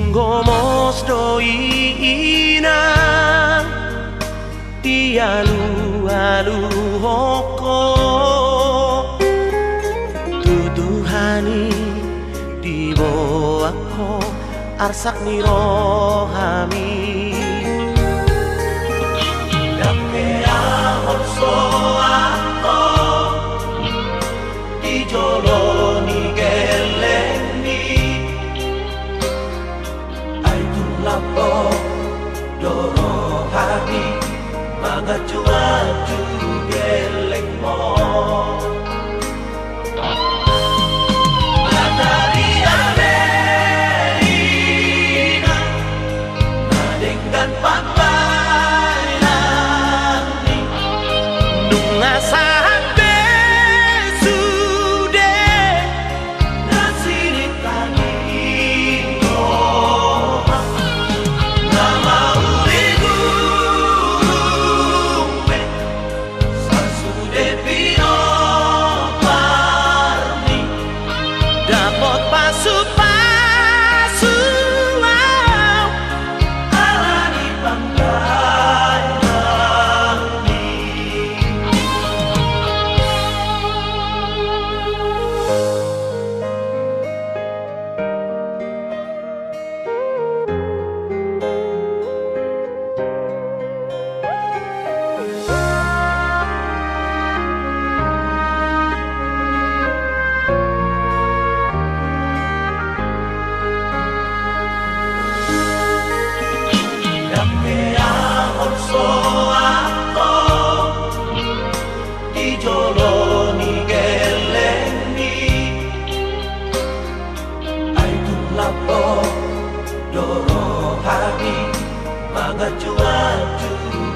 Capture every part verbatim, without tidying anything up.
Gomos do i inang dialualuhon ho. Tu Tuhan i diboan ho arsak ni rohami. Dang pe ahu soat ho di jolo ni gellengmi. Ai tung lambok do rohami manganju-anju gellengmon. Matari Amelina na denggan pambahenanmi. Nunga sahat be sude na sinitangihon ho, na mauri guru be sasude pinompar ni. Dapot pasu-pasu ahu ala ni pambahenanmi. Dang pe ahu soat ho di jolo ni gellengmi. Ai tung lambok do rohami manganju-anju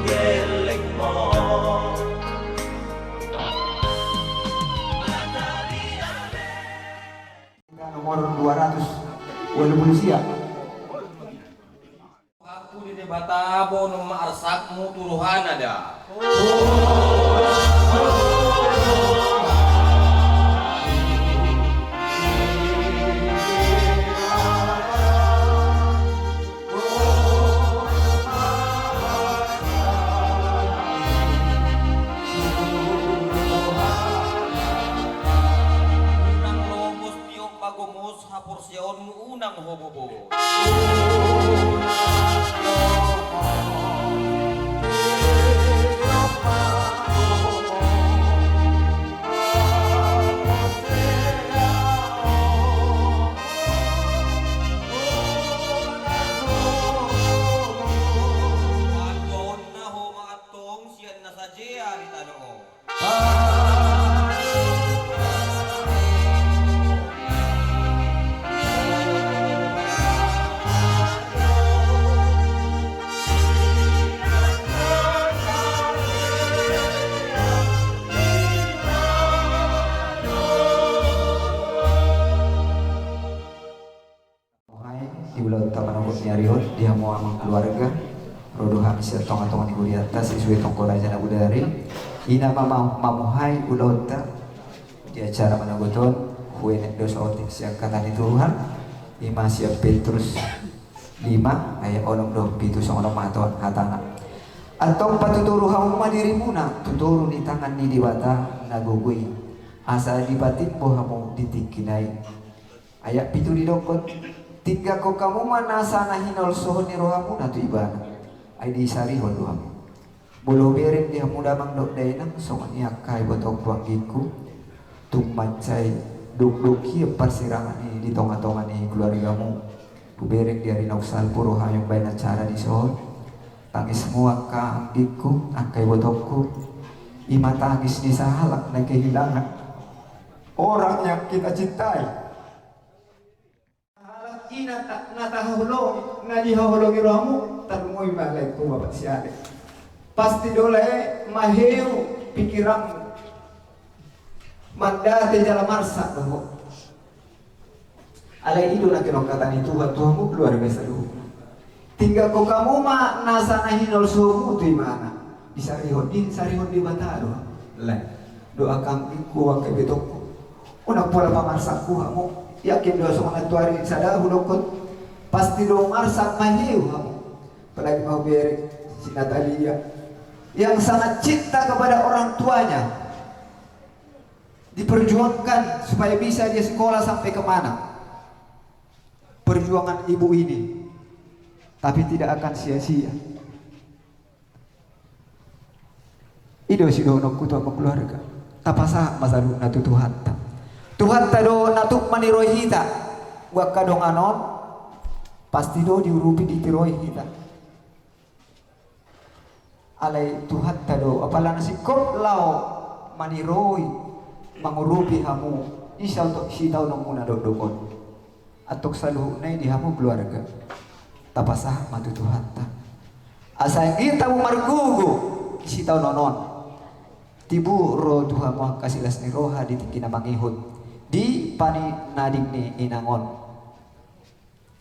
gellengmon. Nomor dua ratus walu pulu sia. Rohangku di Debata, boanhon ma arsakmu tu rohana da. Unang logos tiop pagomos haporseaonmu unang ho bobos. Paduahonna ho ma antong sian na sajea di tano on. Mamuhai di ulaonta manogot ni ari on di hamu amang keluarga, ro do hami sian tonga-tonga ni hurianta, sisue tongko raja na bodari. I na ma-, ma-, mamuhai ulaonta di acara manogot on, huenet do saotik sian hata ni Tuhan, i ma sian Petrus lima ayat onom dohot pitu, songon on ma hatana. Antong patutoru hamu ma dirimuna tu toru ni tangan ni Debata na gogo i, asa dipatimbo hamu di tingkina i. Ayat pitu didokkon, tinggalhon hamu ma nasa na hinolsohon ni rohamuna tu Ibana, ai disarihon do hamu. Molo hubereng di hamu damang dohot dainang, songon i angka ibotongku anggingku, tung mansai dokdok hian parsirangan i di tonga-tonga ni keluargamu. Hubereng di ari naung salpu rohami mambahen acara dison. Tangismu angka anggingku, angka ibotongku, i ma tangis ni sahalak na kehilangan orang yang kita cintai. Halak i na ta-, na tahaholongi, na dihaholongi rohamu, tarlumobi ma laengku bapak si Ale. Pasti do lae maheu pikiranmu. Mandate jala marsak do ho. Alai i do na hinaholongan ni Tuhan tu hamu keluarga saluhutna. Tinggalhon hamu ma nasa na hinolsomu tu Ibana. Disarihon, disarihon Debata do. Lae. Doa kami ku angka ibotongku. Unang pola pamarsak hamu. Yakin do songon na tuari sada hudokkon. Pasti Pasti do marsak mahiu hamu. Apalagi mau beri si Natalia yang sangat cinta kepada orang tuanya. Diperjuangkan supaya bisa dia sekolah sampai kemana. Perjuangan ibu ini, tapi tidak akan sia-sia. I do sidohononku tu hamu keluarga. Tapasahat ma saluhutna tu Tuhanta. Tuhanta do na tuk maniroi hita. Angka dongan on, pasti do diurupi ditiroi hita. Alai Tuhanta do apala na singkop laho maniroi mangurupi hamu. Isa untuk sitaononmuna dokdok on. Antong saluhutna i di hamu keluarga. Tapasahat ma tu Tuhanta. Asa anggiat hamu margogo di sitaonon on. Tibu ro tu hamu angka silas ni roha di tingki na mangihut di paninading ni inang on.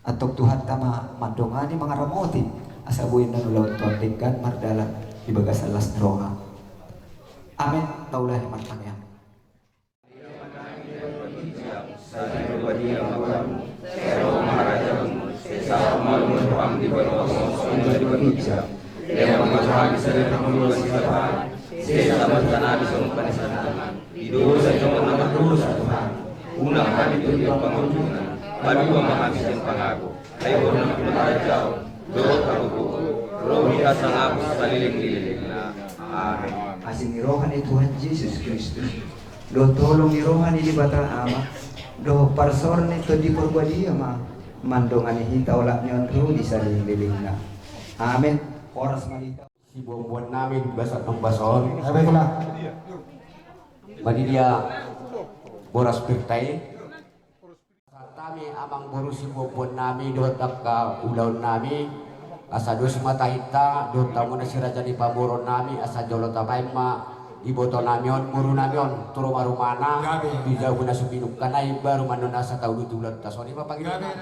Antong Tuhanta ma mandongani mangaramoti asa boi na ulaon tu on denggan mardalan di bagasan las ni roha. Amen. Taula martangiang. Di dosa ni na mardosa, Tuhan. Unang hami tunduk pangunjunan, paluahon ma hami sian pangago. Ai Ho do na manjalo harajaon, dohot hagogoon, ro di hasangapon saleleng ni lelengna. Amen. Asi ni roha ni Tuhan Jesus Kristus, dohot holong ni roha ni Debata Ama, dohot parsaoran ni Tondi Porbadia ma mandongani hita olat ni on ro di saleleng ni lelengna. Amen. Horas ma di hita. Sibuanbuan nami di bagasan ombas on. Baiklah. Manidia boras pir ta i. Hami amangboru sibuanbuan nami dohot angka ulaon nami. Asa dos ma tahinta dohot hamu na si raja ni pamoruon nami asa jolo tabaen ma iboto nami on boru nami on tu ruma-rumana. Gabe. Tu jabu na so pinungka nai baru mandok asa taudut ulaonta songon i ma pangidoan nami.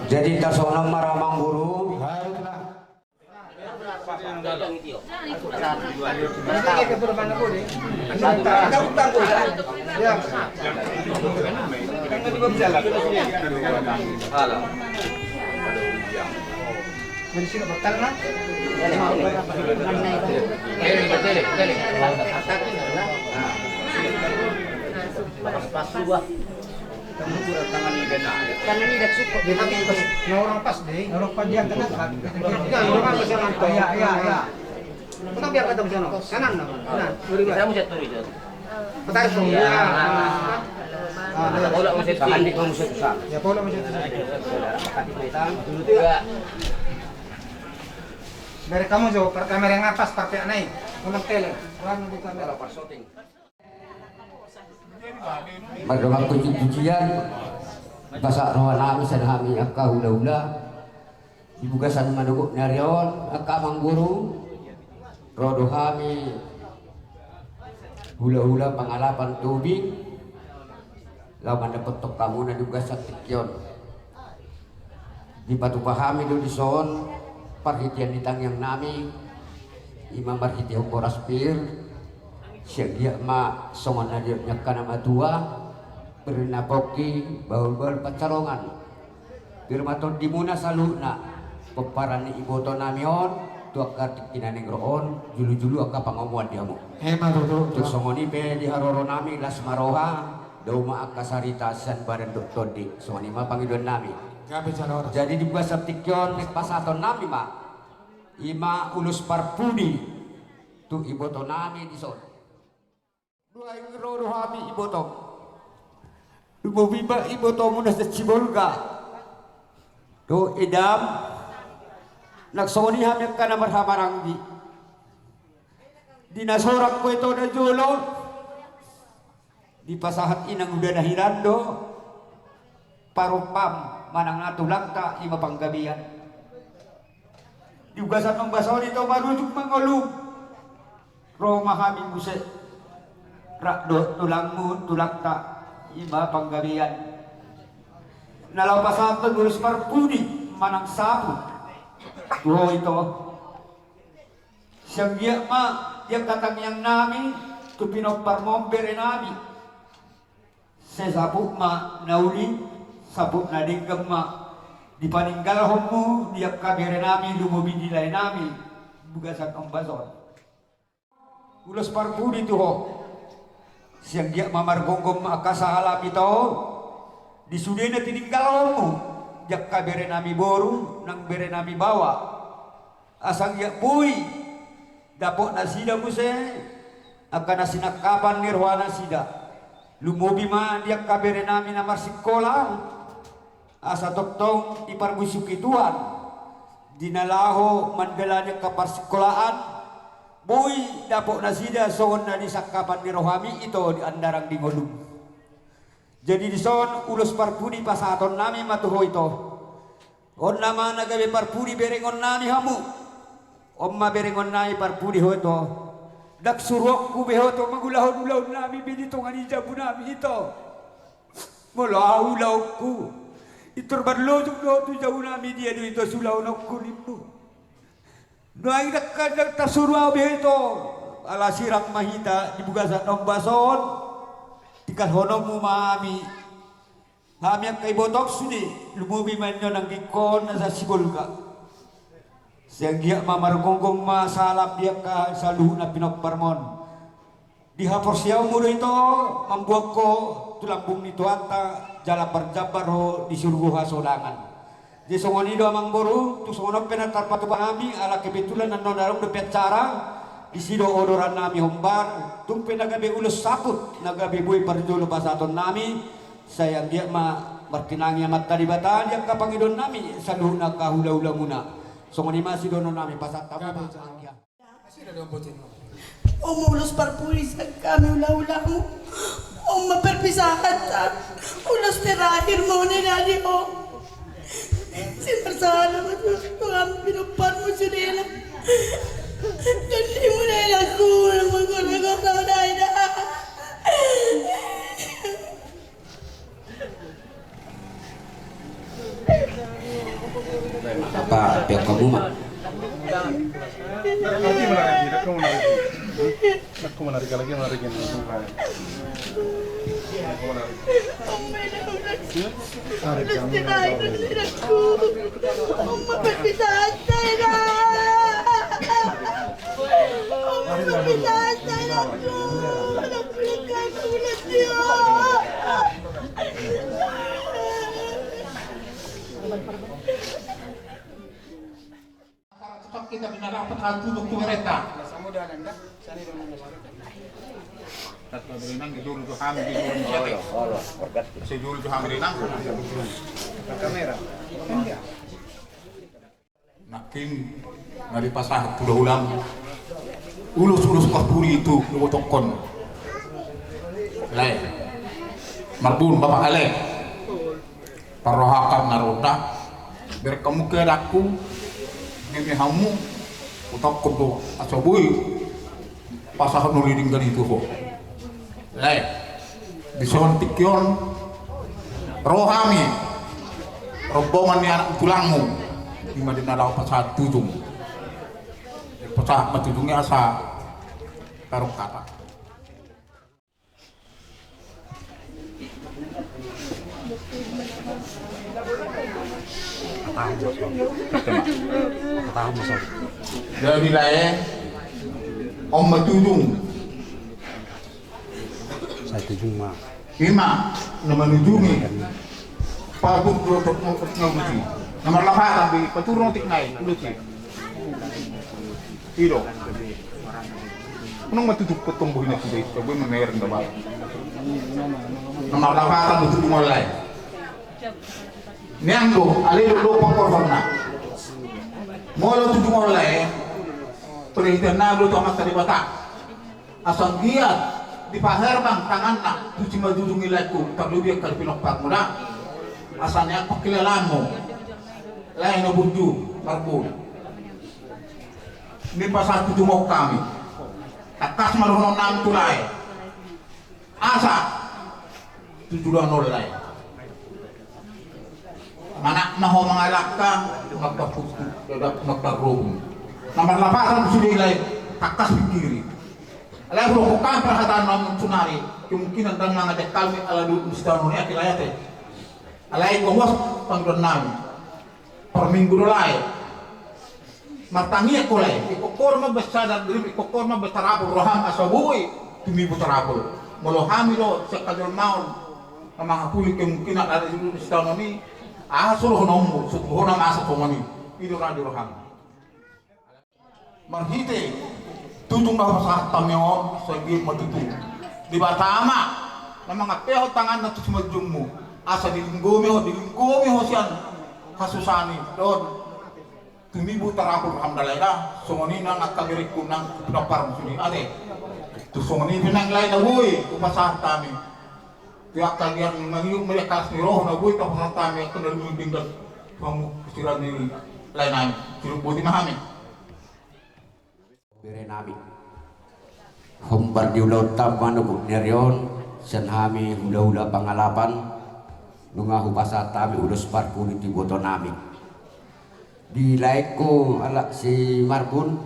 Jadi tarsongon on ma amangboru. Tangan i dak suko. Dia pakai pas, na orang pas deh. Na orang pas dia kena kan. Iya, iya, iya. Kita biar kata sana. Sana, sana. Kita mau jatuh itu. Petai so. Iya. Ah, iya. Pola masih tahan di kamu satu sana. Ya, pola masih satu sana. Dari kamu jo, per kamera ngapas, per pihak naik. Kamu tele, kurang di kamera. Mardongan puji-pujian, pasahat roha nami sian hami angka hula-hula. Di bagasan manogot ni ari on, angka amangboru, ro do hami hula-hula pangalapan Tobing, laho mandapothon hamuna di bagasan tingki on. Dipatupa hami do dison parhitean ni tangiang nami, i ma marhitehon boras pir, sai anggiat ma songon na nidok ni angka na matua, pir na pongki, bahul-bahul pansalongan. Pir ma tondimuna saluhutna, pomparan ni iboto nami on, tu angka tingki na naeng ro on, julu-julu angka pangomoan di hamu. Emma tutu. Tung songon i pe di haroro nami, las ma roha, dao ma angka sarita sian badan dohot tondi, songon i ma pangidoan nami. Gabe jala horas. Jadi di bagasan tingki on, naeng pasahaton nami ma, i ma ulos parpudi tu iboto nami dison. Nuaeng ro do hami ibotom. Lumobi ma ibotomuna sian Sibolga dohot Edam, nang songon i hami angka na marhahamaranggi. Di na sorang ho ito na jolo, dipasahat inang uda na hinan do, parompam manang na tulangta i ma Panggabean. Di bagasan ombas on ito marujung ma ngolum, ro ma hami muse rap dohot tulangmu, tulangta i ma Panggabean, na laho pasahathon ulos parpudi manang saput tu ho ito. Sai anggiat ma di angka tangiangnami tu pinomparmon berenami, sai saput ma na uli, saput na denggan ma dipaninggalhonmu di angka berenami, lumobi di laenami di bagasan ombas on. Ulos parpudi tu ho. Sai anggiat ma margomgom ma angka sahalami taon di sude na tininggalhonmu di angka berenami boru nang berenami baoa. Asa anggiat boi dapot nasida muse angka na sinangkapan ni rohanasida. Lumobi ma di angka berenami na marsingkola, asa tongtong diparmusuhi Tuhan di na laho mandalani angka parsingkolaan, boi dapot nasida songon na di sangkapan ni rohami ito di andarang di ngolum. Jadi dison ulos parpudi pasahatonnami ma tu ho ito. On nama na gabe parpudi berengonnami hamu. On ma berengonnami parpudi ho ito. Ndang suruonku be ho ito mangulahon ulaonnami be di tonga ni jabunami ito. Molo ahu ulaonku, pintor marlojong do ho tu jabunami, dia do ito siulahononku, nimmu. Nuaeng ndang, ndang tarsuru ahu be ho ito, ala sirang ma hita di bagasan ombas on. Tinggalhononmu ma hami, hami angka ibotongmu sude, lumobi ma nion anggingkon na sasibolga. Sai anggiat ma margomgom ma salam di angka saluhutna pinomparmon. Di haporseaonmu do ito mamboan ho tu lambung ni Tuhanta jala parjambar ho di surgo hasodangan. Jadi songon i do amangboru, tung songon on pe na tarpatupa hami, ala kebetulan annon adong dope acara, disi do odorannami hombar, tung pe na gabe ulos saput na gabe boi parjolo pasahatonnami. Sai anggiat ma martinangi Amanta Debata di angka pangidoannami saluhutna angka hulahulamuna. Songon i ma sidohononnami, pasahat hamu ma. Gabe. Anggiat. On ma ulos parpudi sian hami hulahulamu. On ma perpisahanta. Ulos terakhir ma on, eda, di ho. Sai marsahala ma tu hami pinomparmu sudena. Tondimuna, edangku, nang manggoda-goda, eda. Apa, peok kamu ma. Kita pinarapet hantu untuk pemerintah. Tanpa berenang di dulu tu hami di dulu. Saya dulu tu hami berenang. Kamera. Nangkin na dipasahat tu hulahulamu ulos-ulos parpudi tu ibotongkon. Lae, marbun bapak ale. Parrohahon na ro da. Bereng hamu ke, edangku, neme hamu, utangkon do asa boi pasahat na uli denggan i tu ho. Lae, dison tingki on ro hami rombongan ni anak ni tulangmu, i ma di na laho pasahat tujung. Pasahat ma tujung i asa tarung kata. Jadi lae, on ma tujung. Sai tujung ma. I ma na manujungi. Patut do tok tok na uduti. Na marlapatan be paturun otik nai uduti. I do. Unang ma tujung potong bohina sudah itu, gue memereng da bang. Na marlapatan do tujung on lae. Nian do ale do do pangkorbanna. Molo tujung on lae, perhatian na do tu Amanta Debata. Asa anggiat dipaherbang tanganna tu simanjujung i laengku, tarlumobi angka di pinomparmuna. Asa nian pangkilalaanmu, lae na burju, Marbun. Ni pasahat tu jumuk hami. Tangkas ma dohononnami tu lae. Asa tu joloan on lae, manat ma ho mangalangka, mangalangka puttu, mangalangka robu. Na marlapasan sude lae, tangkas pingkiri. Alai hudok hami parhataon na sonari, kemungkinan ndang mangajak hami ala dohot ni sitaonon i ate lae ate. Alai gomos pangidoannami. Parminggu do lae. Martangiang ho lae, ingkon ho ma baen sada diri, ingkon ho ma baen tarapul roham asa boi tumibu tarapul. Molo hami do sian hajolmaon na mangapuli kemungkinan ala dohot ni sitaonon i, aha so dohononmu, so dohonon ma asa songon i. I do ra di roham. Marhite tutung na hupasahat hami on, sai biar ma tutu. Debata ma na mangampehon tanganna tu simanjangmu, asa dilinggomi ho, dilinggomi ho sian hasusaan i dohot tumibu tarapul roham da lae da. Songon i nang angka bereku nang tu pinampar sude ate. Tu songon i pe nang lae na boi hupasahat hami. Tu angka na mangihut ma di angka las ni roha na boi tapasahat hami, angka na lungun denggan hamu, sira ni laenami, siruk boti ma hami. Berenami, hombar di ulaonta manogot ni ari on, sian hami hulahula Pangalapan, nunga hupasahat hami ulos parpudi tu ibotonami. Di laengku halak si Marbun,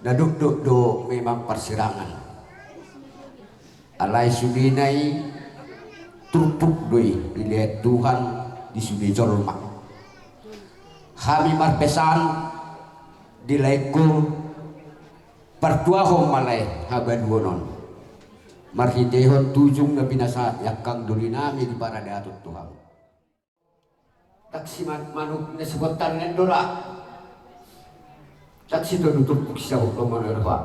na dokdok do memang parsirangan. Alai sudena i turpuk do i dilehon Tuhan di sude jolma. Hami marpesan di laengku, partuahon ma lae habaluon on marhitehon tujung na pinasahat ni angkang dolinami di paradaton tu hamu. Taksi man-, manuk na sipontan na endora. Taksi tolu turpuk sisaut lomo ni roha.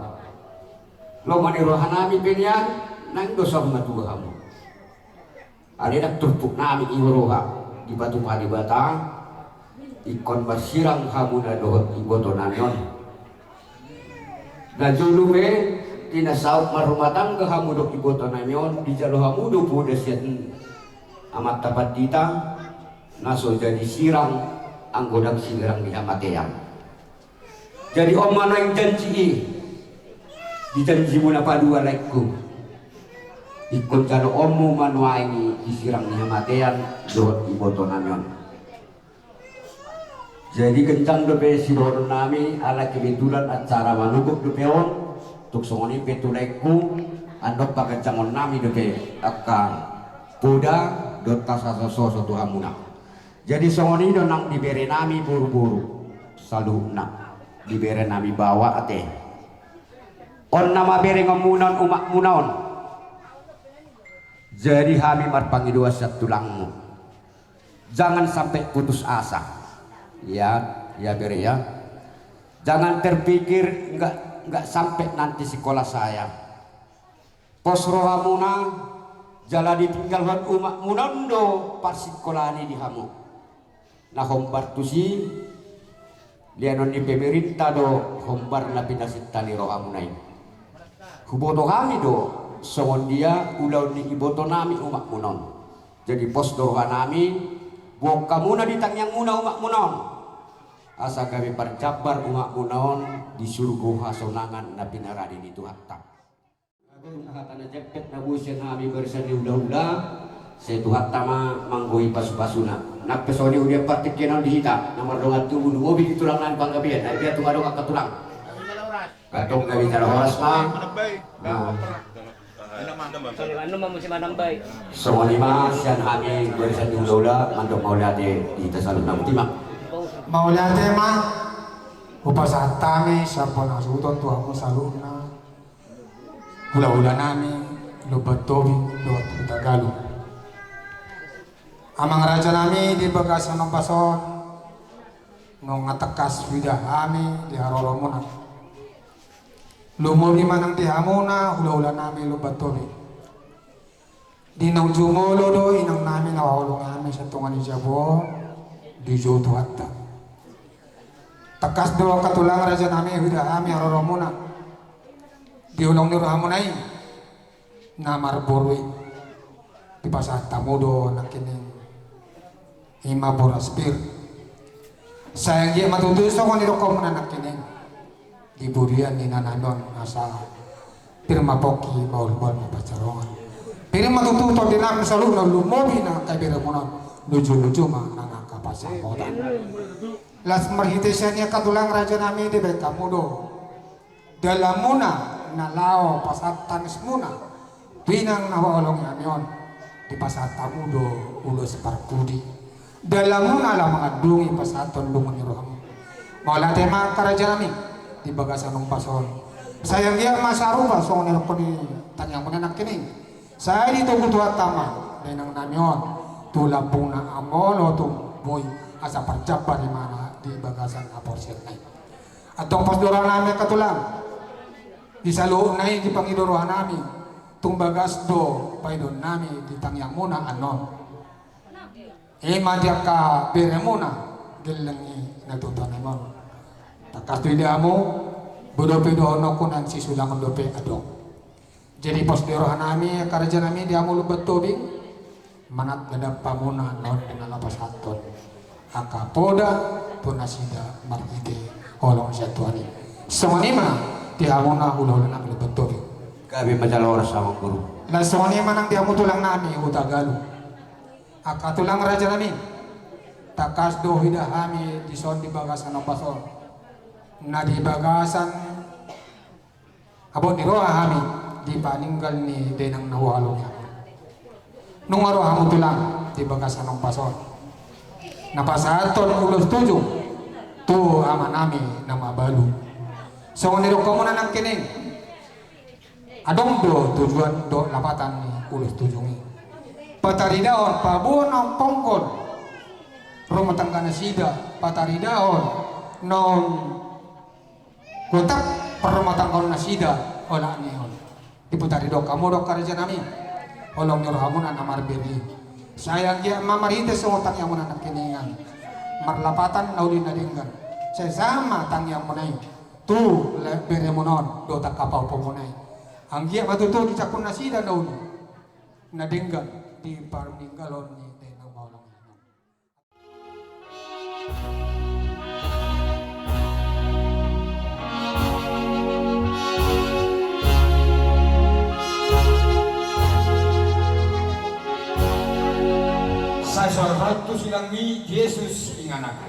Lomo ni rohanami pe nian, naeng do saur matua hamu. Alai ndang turpuknami i roha, dipatupa Debata, ingkon marsirang hamuna dohot ibotonami on. Na jolo pe, di na saut marrumah tangga hamu dohot ibotonami on, dijalo hamu do poda sian amanta pandita, na so jadi sirang anggo ndang sirang ni hamatean. Jadi on ma nuaeng janji i, di janjimuna padua laengku. Ingkon jaloonmu ma nuaeng i di sirang ni hamatean dohot ibotonami on. Jadi ganjang dope sidohononnami, ala kebetulan acara manogot dope on, tung songon i pe tu laengku, andon paganjangonnami dope angka poda dohot hasososon tu hamuna. Jadi songon i do nang di berenami boruboru saluhutna, di berenami baoa ate. On nama berengonmuna on, umakmuna on. Jadi hami marpangidoan sian tulangmu. Jangan sampai putus asa. Ya, ya bere ya. Jangan terpikir nggak, nggak sampai nanti sekolah saya. Pos rohamuna, jala ditinggalhon umakmuna on do parsingkolaan i di hamu. Na hombar tusi, leanon ni pemerintah do hombar na pinasinta ni rohamuna i. Huboto hami do songon dia ulaon ni ibotonami umakmuna on. Jadi pos do rohanami, boan hamuna di tangiangmuna umakmuna on. Asa gabe parjambar umakmuna on di surgo hasonangan na pinarade ni Tuhanta. Agung hata na jempek na boi sian hami barisan ni hulahula, sai Tuhanta ma manggohi pasupasuna. Nang pe songon i udian partingkian on di hita, na mardongan tubu lumobi di tulang nami Panggabean, ai dia tung adong angka tulang. Gantong gabe jala horas ma. Nah. Songon i ma sian hami barisan ni hulahula, mandok mauliate di hita saluhutna, botima. Mauliate ma, hupasahat hami sian bona hasuhuton tu hamu saluhutna. Hulahulanami Lumban Tobing dohot Hutagalu. Amang rajanami di bagasan ombas on, nunga tangkas huida hami di haroromuna. Lumobi ma nang di hamuna hulahulanami Lumban Tobing. Di naung jumolo do inangnami na huhaholongi hami sian tonga ni jabu on, dijou Tuhanta. Tangkas do angka tulang rajanami huida hami haroromuna. Di holong ni rohamuna i na marboru i, dipasahat hamu do nangkining Ima boras pir. Sai anggiat ma tutu songon nidok hamu nangkining di burian ni inanami on, asa pir ma pongki, maol-maol ma pansalongan. Pir ma tutu tondinami saluhutna, lumobi nang angka beremuna on, luju-luju ma nang angka pansamotan. Laos marhite sian i angka tulang, rajanami, dibaen hamu do dalanmuna na laho pasahat tangismuna tu inang na huhaholongi hami on. Dipasahat hamu do ulos parpudi, dalanmuna laho mangandungi pasahathon lungun ni rohamu. Mauliate ma angka rajanami di bagasan ombas on. Sai anggiat ma sarupa songon nidok ni tangiangmuna nangkining, sai ditogu Tuhanta ma dainangnami on tu lambungna, molo tung boi, asa parjambar imana di bagasan haporseaonna i. Antong pos do rohanami angka tulang, di saluhutna i dipangido rohanami, tung bagas do paidoannami di tangiangmuna annon. Ima di angka beremuna, gelleng i na tutu annon. Tangkas do idaonmu, boi dope dohononku, naeng sisulangon dope adong. Jadi pos do rohanami angka rajanami di hamu Lumban Tobing, manat dadap hamuna annon di na laho pasahathon angka poda tu nasida marhite holong sian Tuhan i. Songon i ma di hamuna hulahula nami Lumban Tobing. Gabe ma jala horas, amang guru. Laos songon i ma nang di hamu tulang nami Hutagalung. Angka tulang, rajanami, tangkas do huida hami dison di bagasan ombas on, na di bagasan habot ni roha hami di paninggal ni dainang na huhaholongi hami. Nunga ro hamu tulang di bagasan ombas on na pasahathon ulos tujung tu amanami na mabalu. Songon nidok hamuna nangkining, adong do tujuan dohot lapatan ni ulos tujung i. Pataridahon, paboa naung ponggon rumah tangga nasida, pataridahon naung gotap parrumatanggaon nasida, olat ni on. Dipataridahon hamu do angka rajanami holong ni rohamuna na marbere i. Sai anggiat ma marhite songon tangiangmuna nangkiningan, marlapatan na uli na denggan. Sai sahat ma tangiangmuna i tu beremuna on dohot angka pahompu muna i. Anggiat ma tutu dijangkon nasida na uli na denggan di parninggalon ni dainang na huhaholongi. Sai sahat tu silangni Jesus inganak.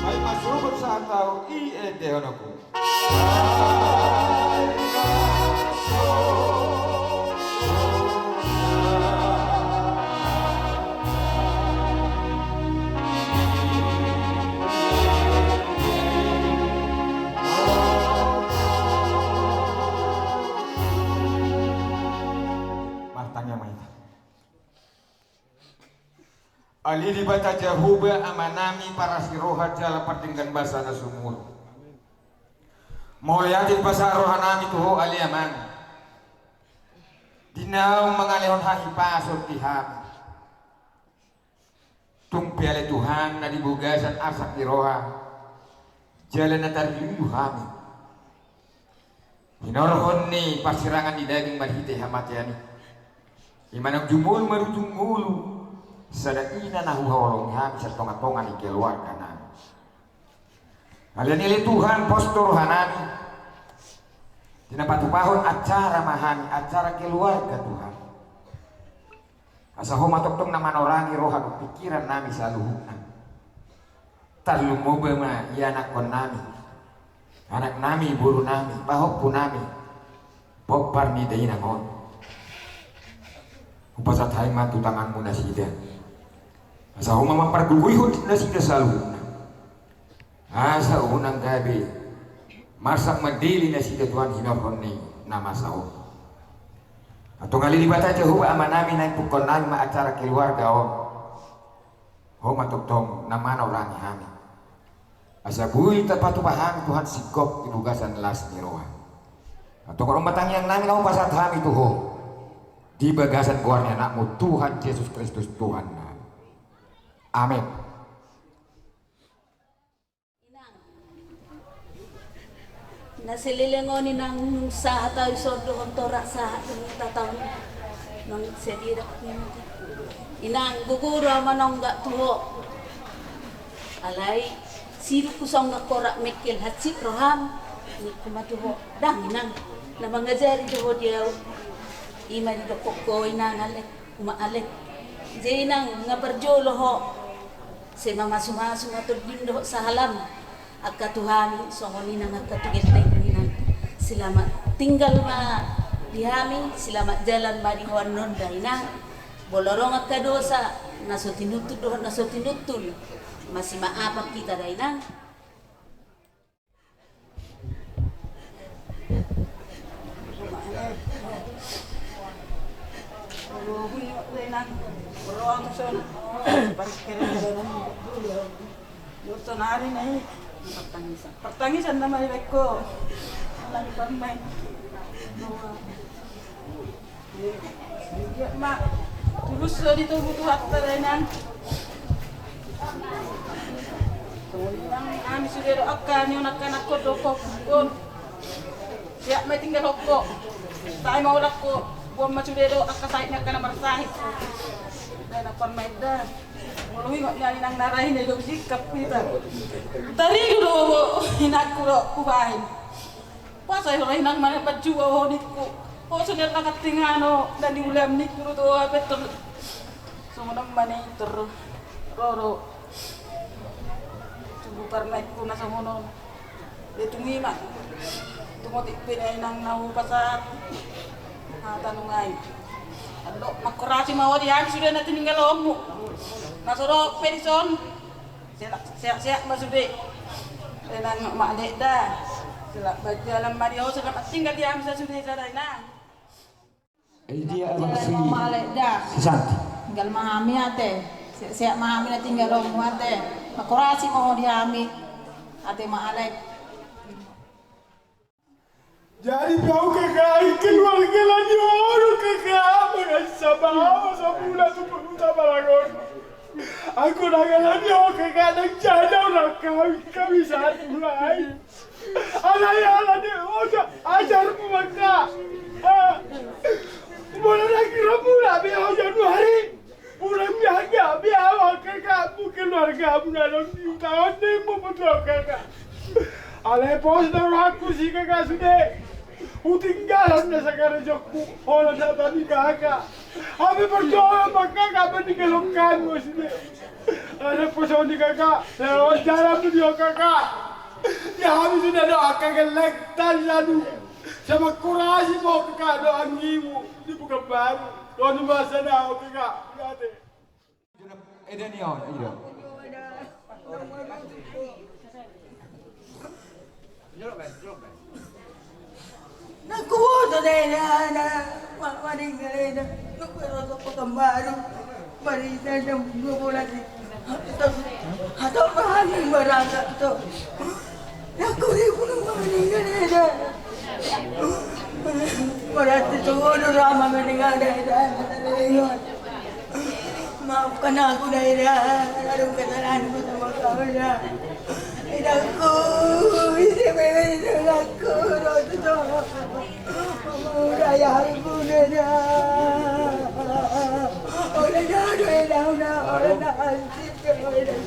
Ai masuk santau i ende honokku. Martangiang ma hita. Ale Debata Jahowa, Amanami parasi roha jala pardenggan basa na sumurung. Mauliate dipasahat rohanami tu Ho ale Amang, di naung mangalehon hahipason di hami. Tung pe ale Tuhan, na di bagasan arsak ni roha jala na tarluluhon hami, hinorhon ni parsirangan ni daging marhite hamatean i, i ma naung jumolo marujung ngolu sada ina na huhaholongi hami sian tonga-tonga ni keluarganami. Alani i ale Tuhan, pos do rohanami, di na patupahon acara ma hami, acara keluarga Tuhan. Asa Ho ma tongtong na manorangi roha dohot pingkirannami saluhutna. Tarlumobi ma ianakhonnami, Anak nami, boru nami, pahompu nami, pompar ni dainang on. Hupasahat hami ma tu tanganmu nasida. Asa ho ma mampargogoihon nasida saluhutna. Asa unang gabe marsak mandele nasida Tuhan hinorhon ni na masa on. Antong ale Debata Jahowa Ama nami, naeng pungkaon nami ma acara keluarga on. Ho ma tongtong na manorangi hami. Asa boi tapatupa hami Tuhan singkop di bagasan las ni roha. Antong on ma tangiang nami na hupasahat hami tu ho di bagasan goar ni Anakmu Tuhan Jesus Kristus Tuhan nami. Amen. Inang, na saleleng on inang, nunga sahat au dison dohot torang sahat dohot tataon. Nang sadia dapot ni mata. Inang, gogo do au manonggak tu ho. Alai sidung husonggak horas mengkel hansit roham, ningku ma tu ho. Ndang inang, na mangajari do ho di au. I ma didokkon ho inang, ale. Uma ale. Jadi inang, nunga parjolo ho. Sai mamasumasu ma tondim dohot sahalam. Angka tu hami songon inang, angka tu gelleng inang. Selamat tinggal ma di hami, selamat jalan ma di ho annon da inang. Molo adong angka dosa na so tinuntun dohot na so tinuntun, masimaafan hita da inang. Partangisan. Partangisan nama di beko. Lagi pamai. Iya ma. Tulus so ditogu Tuhanta da inang. Songon i nang hami sude do angka ni on, angka anakkon dohot ho. Sehat ma i tinggalhon ho. Tahe ma holan ho. Boan ma sude do angka sahit ni angka na marsahit. Da inang, pamai da. Molo huingot ni inang na ra i, na i do singkap hita. Tarigu do inangku do hubahen. Boasa ho ra inang, manang pajuba ho ningku. Ho songon na katingan ho na niulam ningku do tu ho, hape tor songon on ma na i, tor ro do tubu parmaenku na songon on. Jadi tung i ma. Tung otik pe da inang na hupasahat hata nunga i. Andok, mangkorasi ma ho di hami sude na tininggalhonmu. Na so dohot pe dison. Sehat-sehat ma sude. Inang, ma ale da. Selamat jalan ma di ho, selamat tinggal di hami sude sada inang. Tinggal ma ale da. Tinggal ma hami ate. Sehat-sehat ma hami na tininggalhonmu ate. Mangkorasi ma ho di hami. Ate ma ale. Jadi pe au kaka, ingkon keluarga na di ho do kaka, mangan saba, saba mula tu puluta balangon. Anggo na di ho kaka, nang jada ulang kami, kami sahat mulai. Alai ala ni oja ajarmu maka. Mula na kira mula be ho Januari. Ulang miaga be au kaka, mungkin keluargamu na adong di huta on, nimmu betul kaka. Alai pos do rohangku si kaka sude. Hutinggalhon na sakarejokku, holan na tadi kaka. Hami percaya ma kaka, peninggalhon kami sude. Alai pos on di kaka, lewat jalan tu di ho kaka. Ya hami sude do angka gelleng tadi lalu. Sama kurasi mo kaka do anggimu di bukan baru. Doa di masa na oke kaka. Eda ni on, eda. Nangku boto da eda, na maninggal eda. Nangku boto Pekanbaru. Marita jam dua belas. Atau bahan barangkat tu. Nangku di gunung maninggal eda. Berarti tu bodo rama meninggal eda. Maafkan aku da eda, adong kesalahanku sama kau da. Edaku, ise bebe ise aku, rotu to. Mama udah ya aku da eda. Udah ya, udah ya, udah, udah, udah, hansip, udah.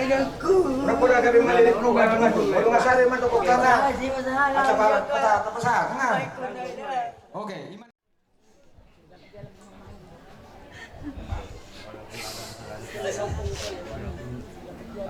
Edaku. Udah, udah, gabe malilit lu, gabe maju. Udah ngasari mantap kok, karena. Aja pala, pala, pala, pala. Oke.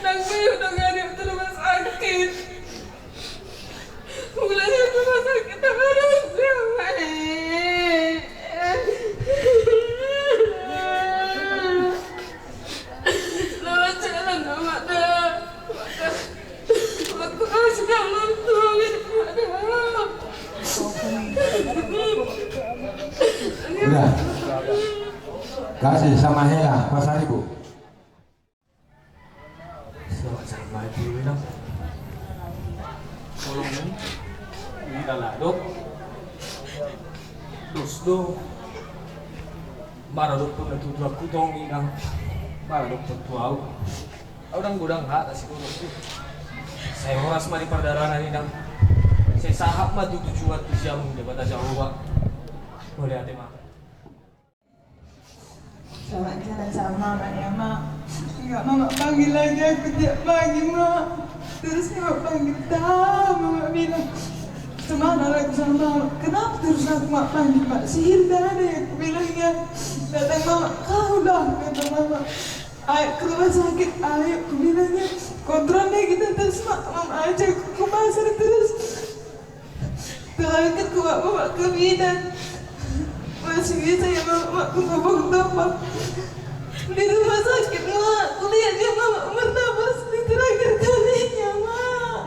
Ndang boi hudongani tu rumah sakit. Mulai rumah sakit harus. Lewat jalan amat dah. Aku kasih dalam tuang ini pada. Udah. Kasih sama Hela, pasang ibu. Selamat sama ibu, Inang. Tolong, ini dah ladok. Terus do. Maradophon na tutu aku tong, Inang. Maradophon tu au. Au ndang godang hata sitorop tu. Sai horas ma di pardalanan, Inang. Sai sahat ma tu tujuan tu siamun Debata Jahowa. Mauliate ma. Sama jalan sama ma ya ma. Enggak mama panggil lagi aku tiap pagi ma. Terus mama panggil tahu, mama bilang, kemana lagi sama mama? Kenapa terus aku mama panggil ma? Sihir dah ada ya, aku bilang ya. Datang mama, kau dah, kata mama. Ayo ke rumah sakit, ayo, kubilang ya. Kontrol deh kita terus, mak. Mama ajak ke pasar terus. Terakhir ku mak, mak ke bidan. Masih bisa ya mak, mak ku topang-topang. Di rumah sakit mak, kulihat dia mak bernapas di terakhir kalinya mak.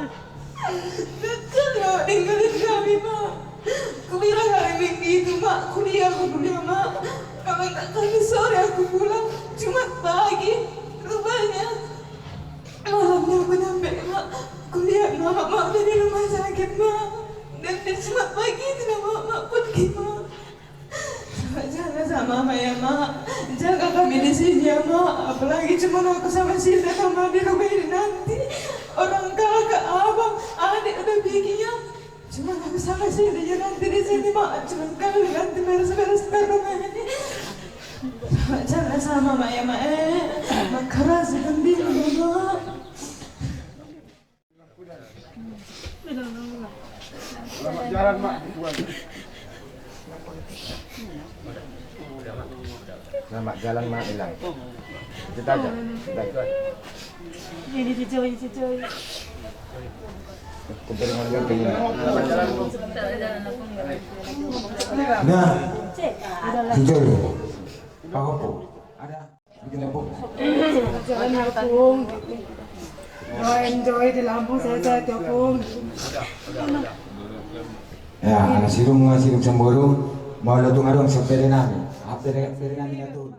Kecil ya, tinggalin kami, Mak. Kubilang hari Minggu itu, Mak, kuliah aku kuliah, Mak. Kalau enggak Kamis sore aku pulang, Jumat pagi. Rupanya malamnya aku nyampe, Mak. Kulihat Mama, Mak, udah di rumah sakit, Mak. Dan di Jumat pagi itu, Mak, Mak pergi, Mak. Jaga sama mama ya, Mak. Jaga kami di sini ya, Mak. Apalagi cuma aku sama Sinta sama di rumah ini nanti. Orang kakak, abang, adik udah bikinnya. Cuma nggak bisa kasih dia nanti di sini, Mak. Cuma kali nanti beres-beres baru nanti. Jangan sama Mak ya, Mak, eh. Mak keras itu dia, Mak. Selamat jalan, Mak. Selamat jalan, Mak, bilang. Kita aja. Baik. Ini si Joy, si Joy. Nah, si Joy. Pak Opo, ada. Enjoy di Lampung, saya, saya dukung. Ya, ala sidung, sidung Samborung, molo tung adong sapere nami. Apa pere, pere nami na tu?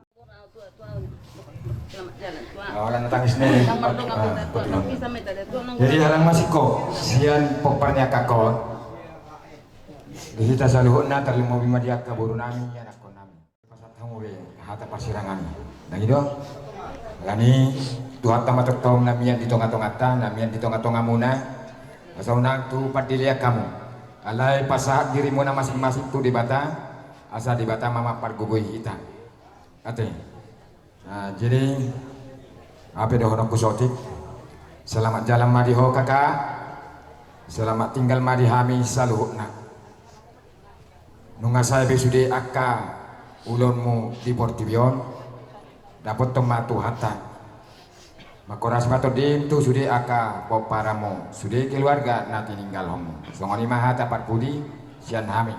Ala na tangis ni. Jadi, halang masingkop sian pompar ni angka on. Di hita saluhutna, tarlumobi ma di angka boru nami, anakkon nami. Pasahat hamu be hata parsirangan. Nang i do. Alani Tuhanta ma tongtong na mian di tonga-tonganta, na mian di tonga-tongamuna. Asa unang tu pandelean hamu. Alai pasahat dirimuna masing-masing tu Debata, asa Debata ma mampargogoi hita. Ate. Nah, jadi, ape dohononku saotik. Selamat jalan ma di ho, Kakak. Selamat tinggal ma di hami saluhutna. Nunga sae be sude angka ulaonmu di portibi on, dapothon ma Tuhanta. Mangkorasi ma tondim tu sude angka pomparanmu, sude keluarga na tininggalhonmu. Songon i ma hata parpudi sian hami.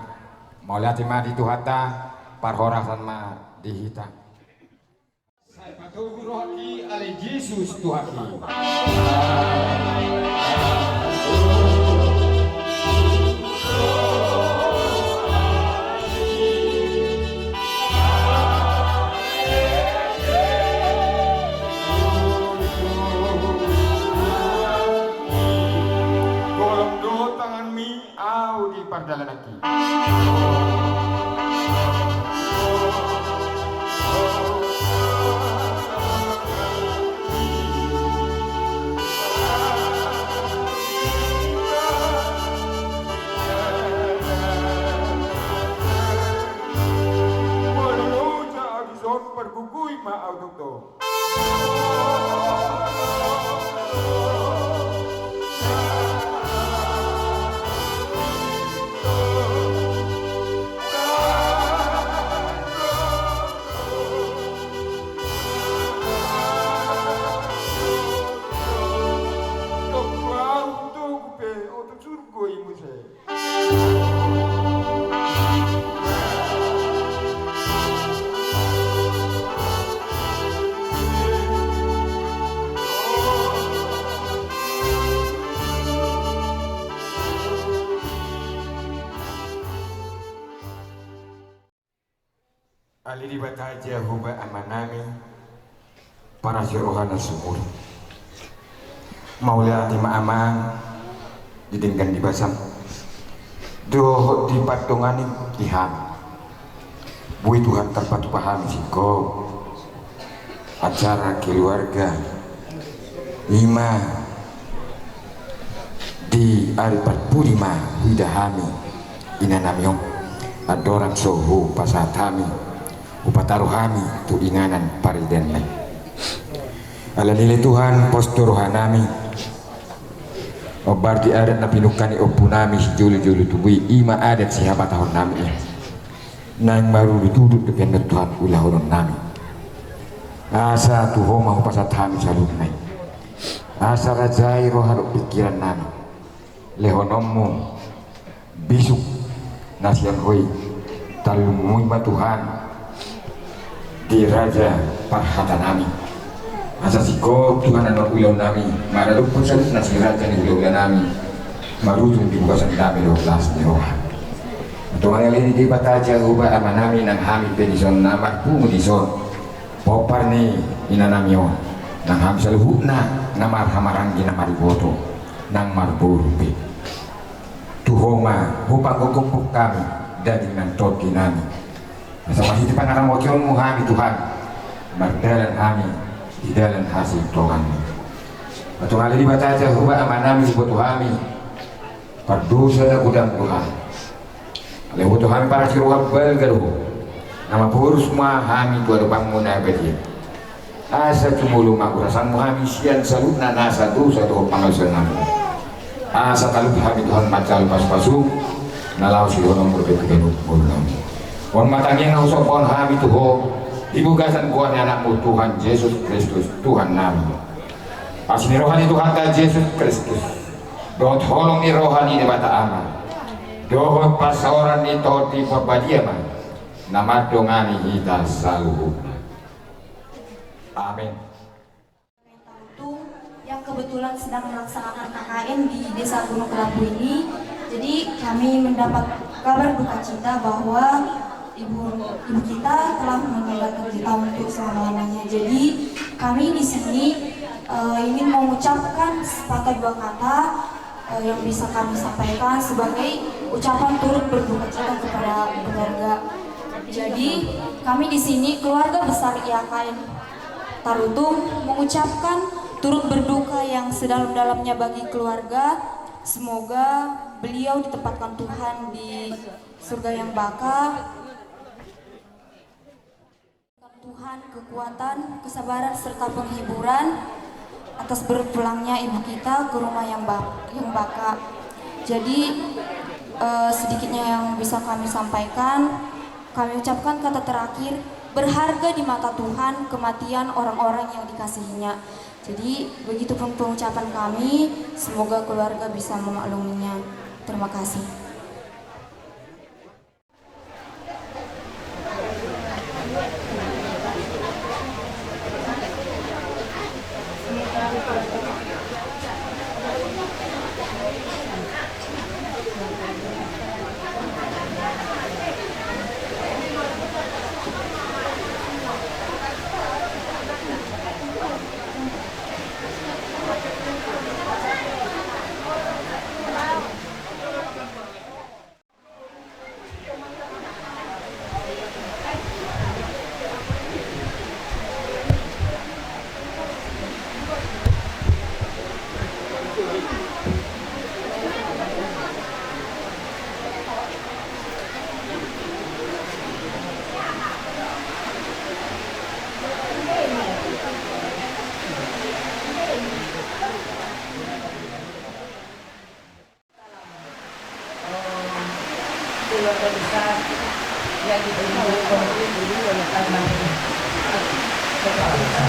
Mauliate ma di Tuhanta, parhorasan ma di hita. Sai patogu rohangki ale Jesus Tuhanki. Golom do tanganmi. Au di pardalananki. Molo loja au dison, pargogoi ma au tongtong. Ale Debata Jahowa Amanami, parasi roha na sumurung. Mauliate ma Amang di denggan ni basam dohot di pardonganim di hami. Boi Tuhan tarpatupa hami singkop acara keluarga i ma di ari parpudi ma huida hami inanami on. Andorang so hupasahat hami, hupataru hami tu inganan paridianna i. Alani i ale Tuhan, pos do rohanami. Ombar di adat na pinungka ni ompunami sijolo-jolo tubu i, i ma adat sihabatahonnami i. Naeng marudut-udut dope annon Tuhan ulahononnami. Asa tu Ho ma hupasahat hami saluhutna i. Asa rajai roha dohot pingkirannami. Lehononmu bisuk na sian Ho i, tarlumobi ma Tuhan di raja parhatanami. Asa singkop Tuhan annon ulaonnami, maradophon saluhutna si raja ni hulahulanami, marujung di bagasan dame dohot las ni roha. Antong ale Debata Jahowa Amanami, nang hami pe dison na marpungu dison, pompar ni inanami on, nang hami saluhutna na marhahamaranggi na mariboto, nang marboru pe, tu Ho ma hupanggokhon hami daging nang tondinami. Asa marhite pangaramotionmu hami Tuhan, mardalan hami di dalan hasintonganmu. Antong ale Debata Jahowa Amanami, huboto hami Pardosa na godang do hami. Alai huboto hami parasi roha balga do Ho. Na maporus ma hami tu adopanMu na badia. Asa jumolo ma urasanMu hami sian saluhutna nasa dosa dohot pangalusan nami. Asa talup hami Tuhan manjalo pasupasum na laho sidohononMu dohot ganup ngolu nami. On ma tangiang na husombahon hami tu Ho di bagasan goar ni AnakMu Tuhan Jesus Kristus Tuhan nami. Asi ni roha ni Tuhanta Jesus Kristus dohot holong ni roha ni Debata Ama dohot parsaoran ni Tondi Parbadia ma na mandongani hita saluhutna. Amen. Tarutung yang kebetulan sedang melaksanakan K K N di Desa Gunung Kelabu ini. Jadi kami mendapat kabar duka cita bahwa ibu ibu kita telah meninggalkan kita untuk selama-lamanya. Jadi kami di sini eh, ingin mengucapkan sepatah dua kata eh, yang bisa kami sampaikan sebagai ucapan turut berduka cita kepada keluarga. Jadi kami di sini keluarga besar I A K N Tarutung mengucapkan turut berduka yang sedalam-dalamnya bagi keluarga. Semoga beliau ditempatkan Tuhan di surga yang baka. Tuhan kekuatan, kesabaran, serta penghiburan atas berpulangnya ibu kita ke rumah yang bak- yang baka. Jadi eh, sedikitnya yang bisa kami sampaikan. Kami ucapkan kata terakhir, berharga di mata Tuhan kematian orang-orang yang dikasihinya. Jadi begitupun pengucapan kami, semoga keluarga bisa memakluminya. Terima kasih. Keluarga besar yang diperlukan oleh almarhum. Keluarga besar.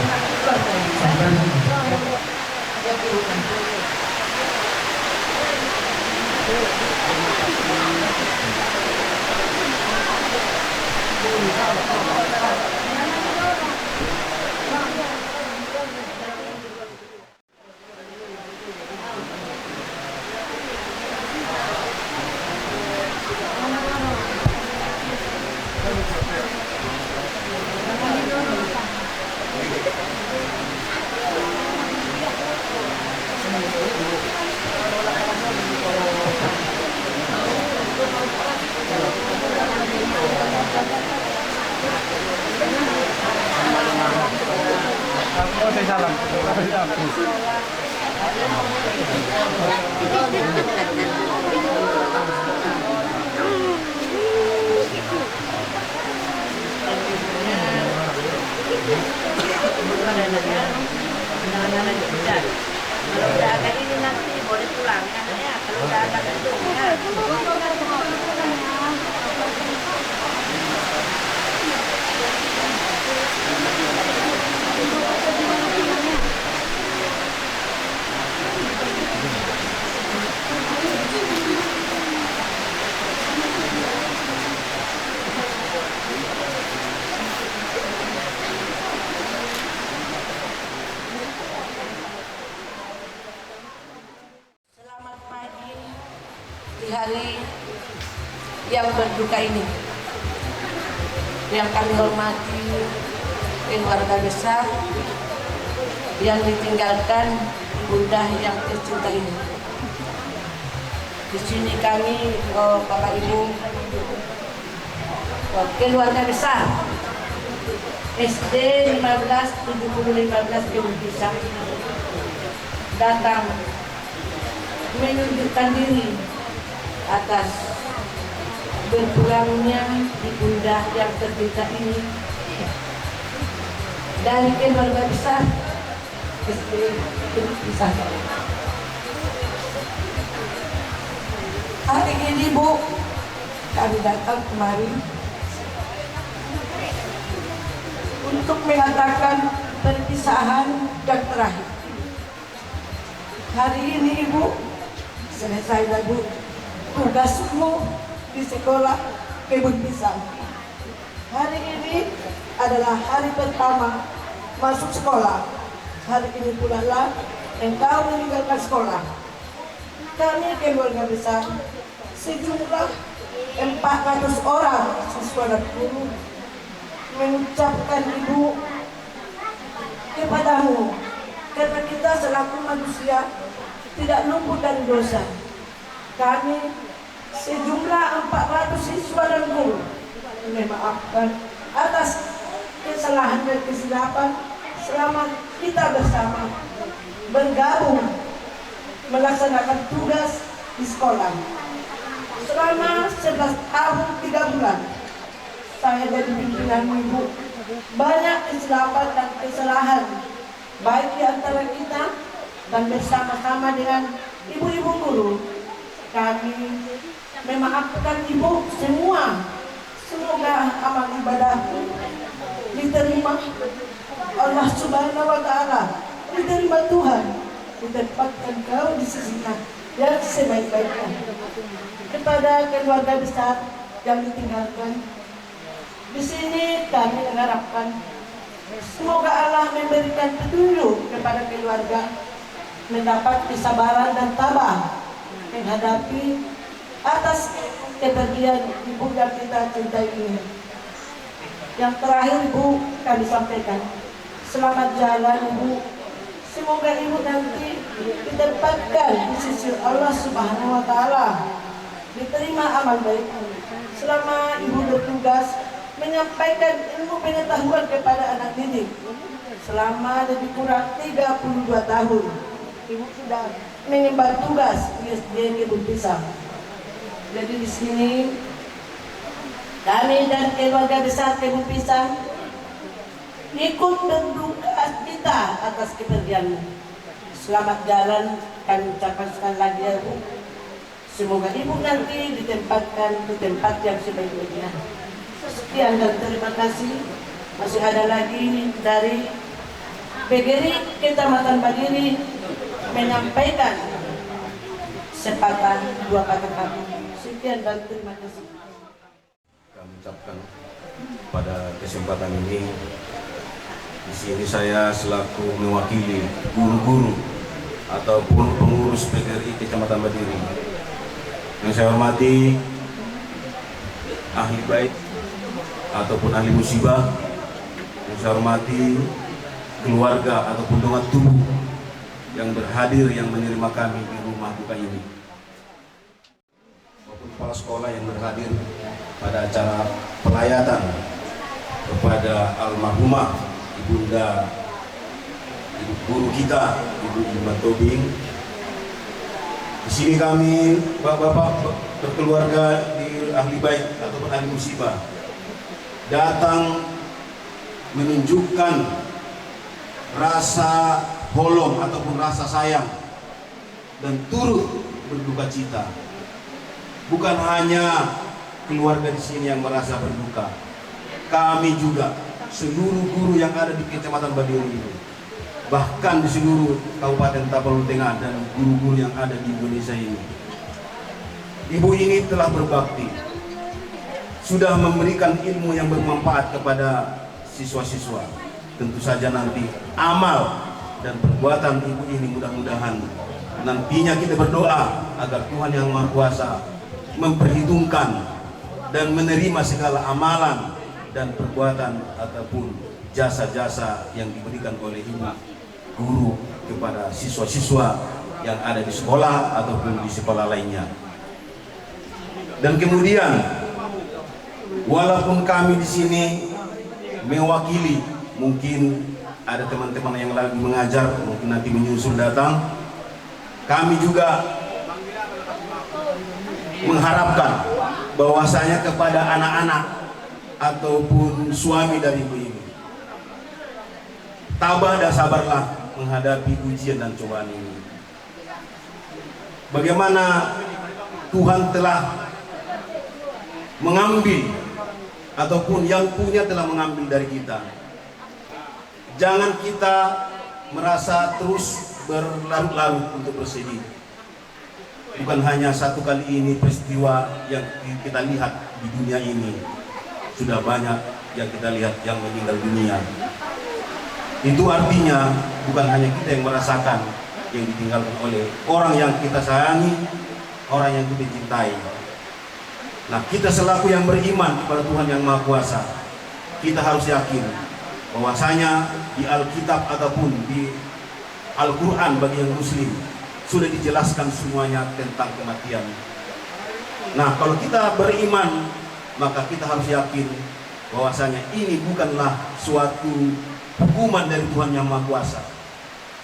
Selamat pagi di hari yang berduka ini. Yang kami hormati keluarga besar yang ditinggalkan bunda yang tercinta ini. Di sini kami, eh, Bapak Ibu, eh, keluarga besar S D lima belas tujuh puluh lima belas Gedung Pisang datang menunjukkan diri atas berpulangnya ibunda yang tercinta ini dari keluarga besar S D Negeri Satu. Hari ini, Bu, kami datang kemari untuk mengatakan perpisahan yang terakhir. Hari ini, Ibu, selesailah, Bu, tugasmu di sekolah kebun pisang. Hari ini adalah hari pertama masuk sekolah. Hari ini pulalah engkau meninggalkan sekolah. Kami keluarga besar sejumlah empat ratus orang siswa dan guru mengucapkan, Ibu, kepadamu, karena kita selaku manusia tidak luput dari dosa. Kami sejumlah empat ratus siswa dan guru memaafkan atas kesalahan dan kesilapan selama kita bersama bergabung melaksanakan tugas di sekolah. Selama sebelas tahun tiga bulan saya jadi pimpinanmu, Ibu, banyak kesilapan dan kesalahan, baik di antara kita dan bersama-sama dengan ibu-ibu guru. Kami memaafkan Ibu semua. Semoga amal ibadahmu diterima Allah Subhanahu wa Ta'ala, diterima Tuhan, ditempatkan kau di sisinya yang sebaik-baiknya. Kepada keluarga besar yang ditinggalkan, di sini kami mengharapkan semoga Allah memberikan petunjuk kepada keluarga, mendapat kesabaran dan tabah menghadapi atas kepergian ibu yang kita cintai ini. Yang terakhir, Bu, kami sampaikan, selamat jalan, Bu. Semoga Ibu nanti ditempatkan di sisi Allah Subhanahu wa Ta'ala, diterima amal baikmu. Selama Ibu bertugas menyampaikan ilmu pengetahuan kepada anak didik selama lebih kurang tiga puluh dua tahun, Ibu sudah mengemban tugas di S D Kebun Pisang. Jadi di sini kami dan keluarga besar Kebun Pisang ikut berduka cita atas kepergianmu. Selamat jalan kami ucapkan sekali lagi, ya, Bu. Semoga Ibu nanti ditempatkan di tempat yang sebaik-baiknya. Sekian dan terima kasih. Masih ada lagi dari P G R I Kecamatan Badiri menyampaikan sepatah dua patah kata. Sekian dan terima kasih. Kami ucapkan pada kesempatan ini, di sini saya selaku mewakili guru-guru ataupun pengurus P G R I Kecamatan Badiri. Yang saya hormati ahli bait ataupun ahli musibah. Yang saya hormati keluarga ataupun dongan tubuh yang berhadir, yang menerima kami di rumah duka ini. Maupun kepala sekolah yang berhadir pada acara pelayatan kepada almarhumah ibunda, ibu guru kita, Ibu Irma Tobing. Di sini kami, bapak-bapak berkeluarga di ahli bait ataupun ahli musibah, datang menunjukkan rasa holong ataupun rasa sayang dan turut berduka cita. Bukan hanya keluarga di sini yang merasa berduka, kami juga, seluruh guru yang ada di Kecamatan Badiri ini, bahkan di seluruh Kabupaten Tapanuli Tengah dan guru-guru yang ada di Indonesia ini. Ibu ini telah berbakti, sudah memberikan ilmu yang bermanfaat kepada siswa-siswa. Tentu saja nanti amal dan perbuatan ibu ini mudah-mudahan nantinya kita berdoa agar Tuhan Yang Maha Kuasa memperhitungkan dan menerima segala amalan dan perbuatan ataupun jasa-jasa yang diberikan oleh ibu guru kepada siswa-siswa yang ada di sekolah ataupun di sekolah lainnya. Dan kemudian, walaupun kami di sini mewakili, mungkin ada teman-teman yang lagi mengajar, mungkin nanti menyusul datang. Kami juga Mengharapkan bahwasanya kepada anak-anak ataupun suami dari ibu ini, tabah dan sabarlah menghadapi ujian dan cobaan ini. Bagaimana Tuhan telah mengambil, ataupun yang punya telah mengambil dari kita. Jangan kita merasa terus berlarut-larut untuk bersedih. Bukan hanya satu kali ini peristiwa yang kita lihat di dunia ini, sudah banyak yang kita lihat yang meninggal dunia. Itu artinya bukan hanya kita yang merasakan yang ditinggalkan oleh orang yang kita sayangi, orang yang kita cintai. Nah, kita selaku yang beriman kepada Tuhan Yang Maha Kuasa, kita harus yakin bahwasanya di Alkitab ataupun di Al-Quran bagi yang Muslim sudah dijelaskan semuanya tentang kematian. Nah, kalau kita beriman, maka kita harus yakin bahwasanya ini bukanlah suatu hukuman dari Tuhan Yang Maha Kuasa,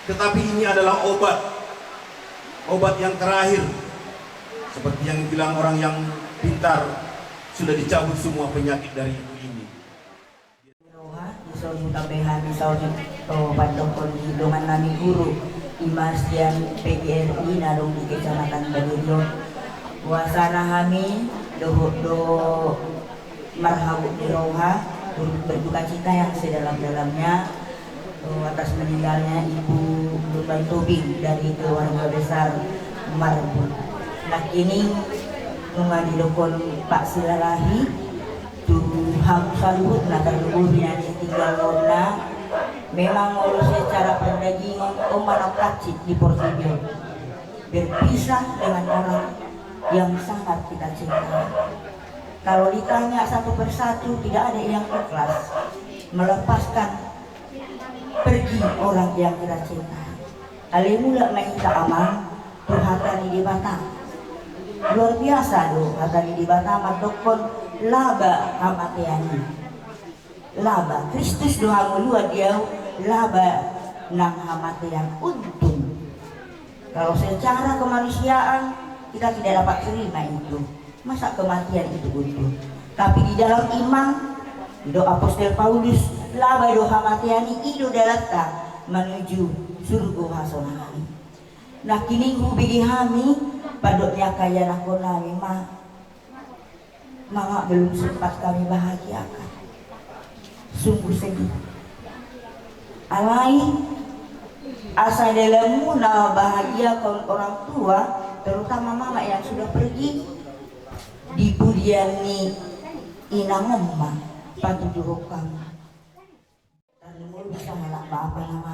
tetapi ini adalah obat, obat yang terakhir. Seperti yang dibilang orang yang pintar, sudah dicabut semua penyakit dari ibu ini. Roha, di son hutambai hami saotik, o, pandokkon di dongan nami guru, i ma sian P G R I na adong di Kecamatan Balirion. Bahwasana hami dohot do marhabot ni roha, turut berduka cita yang sedalam-dalamnya, eh, atas meninggalnya Ibu Lumban Tobing dari keluarga besar Marbun. Nangkining nunga didokkon Pak Silalahi tu hamu saluhutna, tarlumobi na nitinggalonna, memang molo secara perdagingan on ma na hansit di portibi on, berpisah dengan orang yang sangat kita cintai. Kalau ditanya satu persatu, tidak ada yang ikhlas melepaskan pergi orang yang kita cintai. Alai mulak ma hita, Amang, tu hata ni Debata. Luar biasa do hata ni Debata mandokkon laba hamatean i. Laba, Kristus do hangoluan di ahu, laba nang hamatean, untung. Kalau secara kemanusiaan, kita tidak dapat terima itu. Masa kematian itu untung? Tapi di dalam iman, didok Apostel Paulus, laba do hamatean i, i do dalanta manuju surgo hasonangan i. Nangkining hubege hami, pandok ni angka ianakhon nami ma, Mama, belum sempat kami bahagiakan. Sungguh sedih. Alai, asa dalanmuna membahagiakan orang tua, terutama mama yang sudah pergi, di pudian ni inangmu ma patuduhon hamu. Tarlumobi sahalak bapa nama.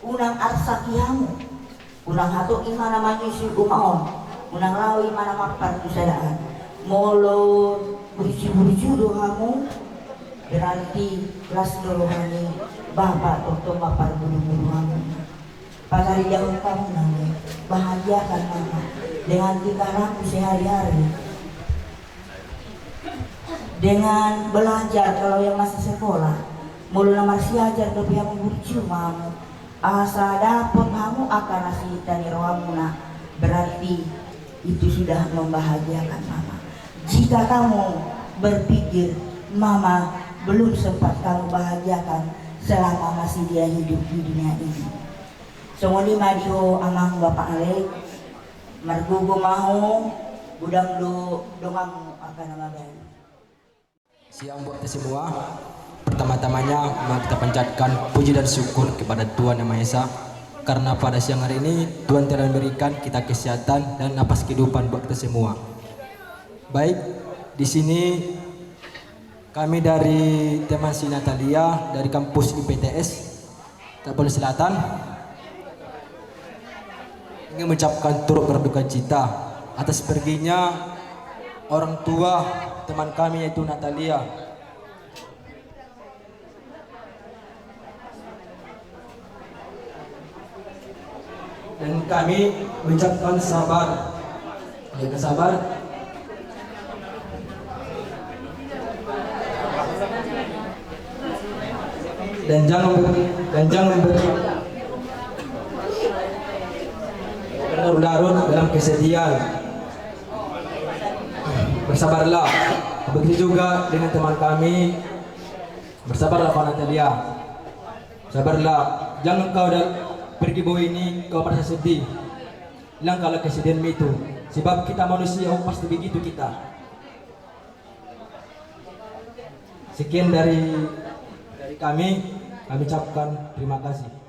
Unang arsak i hamu. Unang hatop i ma na manyusul uma on. Unang laho i ma na mampar tu sadaan. Molo burju-burju do hamu, berarti las do roha ni bapa tongtong mamparbudung-budung hamu. Pataridahon hamu nami, bahagiakan mama dengan tingkah laku sehari-hari. Dengan belajar, kalau yang masih sekolah, molo na marsiajar dope hamu, burju ma hamu, asa dapot hamu angka na sihinta ni rohamuna, berarti itu sudah membahagiakan mama. Jika kamu berpikir mama belum sempat kamu bahagiakan selama masih dia hidup di dunia ini. Songon i ma di ho amang, bapa ale, margogo ma ho, godang do donganmu angka na mabalu. Siang buat kita semua. Pertama-tamanya, mari kita panjatkan puji dan syukur kepada Tuhan Yang Maha Esa, karena pada siang hari ini Tuhan telah memberikan kita kesehatan dan napas kehidupan buat kita semua. Baik, di sini kami dari teman si Natalia dari kampus I P T S Tapanuli Selatan ingin mengucapkan turut berduka cita atas perginya orang tua teman kami, yaitu Natalia. Dan kami mengucapkan sabar. Jaga sabar. Dan jangan ber-, dan jangan ber-, berlarut-larut dalam kesedihan. Bersabarlah. Begitu juga dengan teman kami. Bersabarlah, Pak Natalia. Sabarlah. Jangan kau dah pergi bawa ini, kau merasa sedih. Hilang kalau kesedihanmu itu. Sebab kita manusia, oh, pasti begitu kita. Sekian dari dari kami. Kami ucapkan terima kasih.